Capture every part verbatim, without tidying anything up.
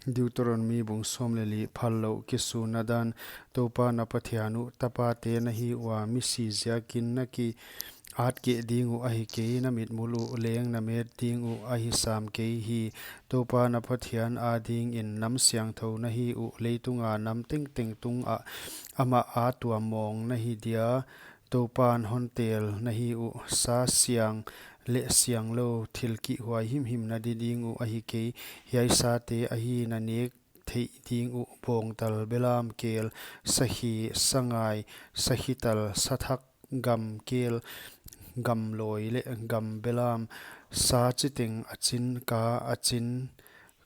Deuteronomi bung sawm leh li, phallouh kisunna dan. Toupa na Pathian uh tapate na hi ua, misi ziakin na ki-at keh ding uh ahi kei, na mitmuh uh leng na met ding uh ahi sam kei hi. Toupa na Pathian adingin nam siangthou na hi uh, leitunga nam tengteng tungah amah a tuammawng na hi dia. Toupan hon tel na hi uh, sa siang leh sianglou thil kihhuai himhim na ne ding uh ahi kei. Hiai sate ahi na nek theih ding uh: bawngtal, belam, kel, sakhi, sangai, sakhital, sathak, gamkel, gamlawi leh gambelam, sa chiteng, a chin ka, a chin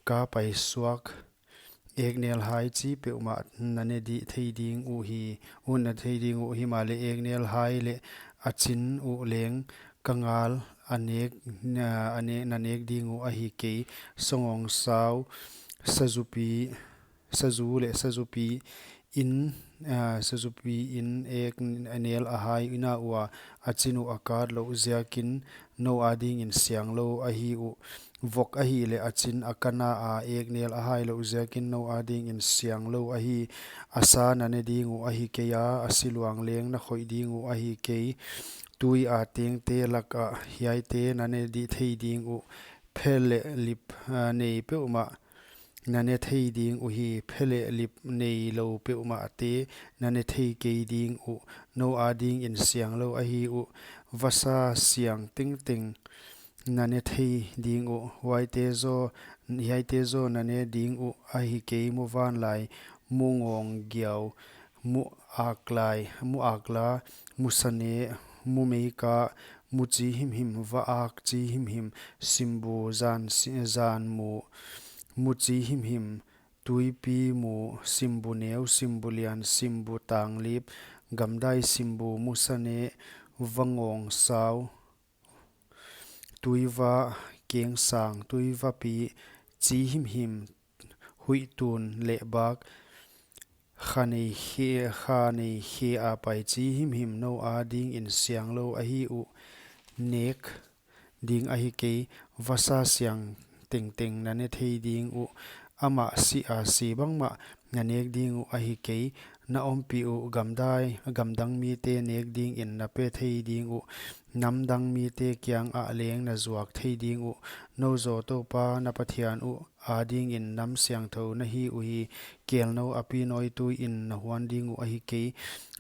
ka paisuak, eknelhai chi peuhmah na ne di thei ding uh hi, uh na thei ding uh. Himahleh eknelhai leh a chin uh leng ka ngal a nek, na, a ne, na nek ding uh ahi kei. Sawngawng sau, sazupi, sazu leh sazupi in, ah, sazupi in eknelhai na ua, a chin uh a kat louh ziakin nou adingin sianglou ahi uh. Vok ahihleh a chin a kana a, eknelhai louh ziakin nou adingin sianglou ahi. A sa na ne ding uh ahi kei a, a siluang leng na khoih ding uh ahi kei. Tui a tengte lakah hiaite na ne di thei ding uh: phe leh lip, ah, nei peuhmah na ne thei ding uhi. Phe leh lip neilou peuhmahte na ne thei kei ding uh, nou adingin sianglou ahi uh. Vasa siang tengteng na ne thei ding uh. Huaite zaw, hiaite zaw na ne ding uh ahi kei: muvanlai, mungawng giau, mu aklai, mu akla, mu sane, mu meika, mu chi himhim, va ak chi himhim, simbu, zan si-, zan mu, mu chi himhim, tuipi mu, simbu neu, simbu lian, simbu tanglip, gamdai simbu, mu sane, vangawng sau, tuiva, kengsang, tuivapi, chi himhim, huihtun leh bak, kha nei khe, kha nei khe a pai chi himhim, nou adingin sianglou ahi uh, nek ding ahi kei. Vasa siang tengteng na ne thei ding uh, amah si a si bangmah na nek ding uh ahi kei. Na ompih uh gamdai, gamdang mite nek dingin na pe thei ding uh, namdang mite kiangah leng na zuak thei ding uh. Nou zaw Toupa na Pathian uh adingin nam siangthou na hi uhi. Kelnou a pi nawituiin na huan ding uh ahi kei.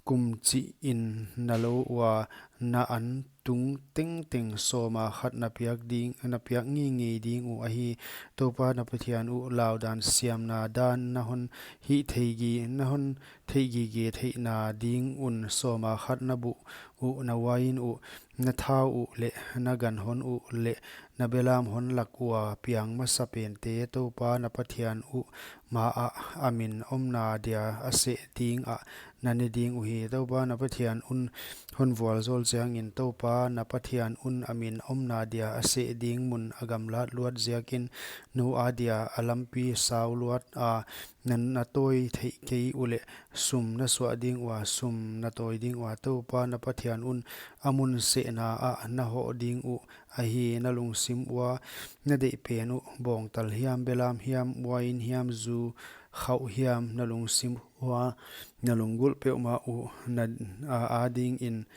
Kum chihin na lou ua, na an tung tengteng sawma khat na piak ding, na piak ngeingei ding uh ahi. Toupa na Pathian uh laudan siamna dan na hon hih theih gi, na hon theih gige theihna ding un sawma khat na buh uh, na uain uh, na thau uh leh na ganhon uh leh na belam hon lak ua piang masapente Toupa na Pathian uh maah a min omna dia a seh dingah na ne ding uhi. Toupa na Pathian un hon vualzawl chiangin, Toupa na Pathian un a min omna dia a seh ding mun a gamlat luat ziakin, nou adia a lampi sau luat a, na, na tawi theih kei uleh sum na suah ding ua, sum na tawi ding ua, Toupa na Pathian un a mun sehna ah na hoh ding uh ahi. Na lungsim ua na deih pen uh, bawngtal hiam, belam hiam, uain hiam, zu khauh hiam, na lungsim ua na lunggulh peuhmah uh na, a, adingin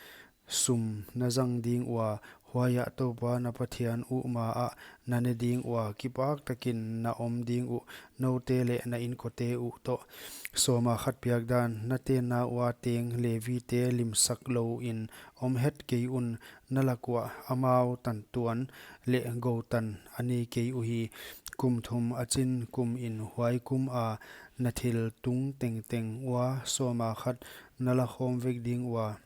sum na zang ding ua, huaiah Toupa na Pathian uh maah na ne ding ua, kipak takin na om ding uh, noute leh na inkote uh toh. Sawma khat piak dan. Na tenna ua teng Levite limsak louin om het kei un, na lak uah amau tantuan leh goutan a nei kei uhi. Kum thum a chin kumin huai kuma na thil tung tengteng ua sawma khat na lakhawm vek ding ua,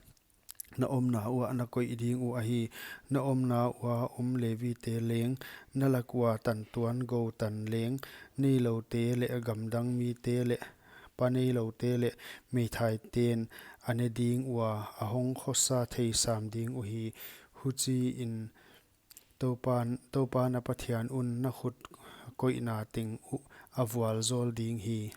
na omna uah na koih ding uh ahi. Na omna ua om Levite leng, na lak ua tantuan goutan leng, neiloute leh gamdang mite leh pa neiloute leh meithaiten a ne ding ua, a hong khosa thei sam ding uhi. Huchiin Toupa, Toupa na Pathian un na khut koihna teng uh a vualzawl ding hi.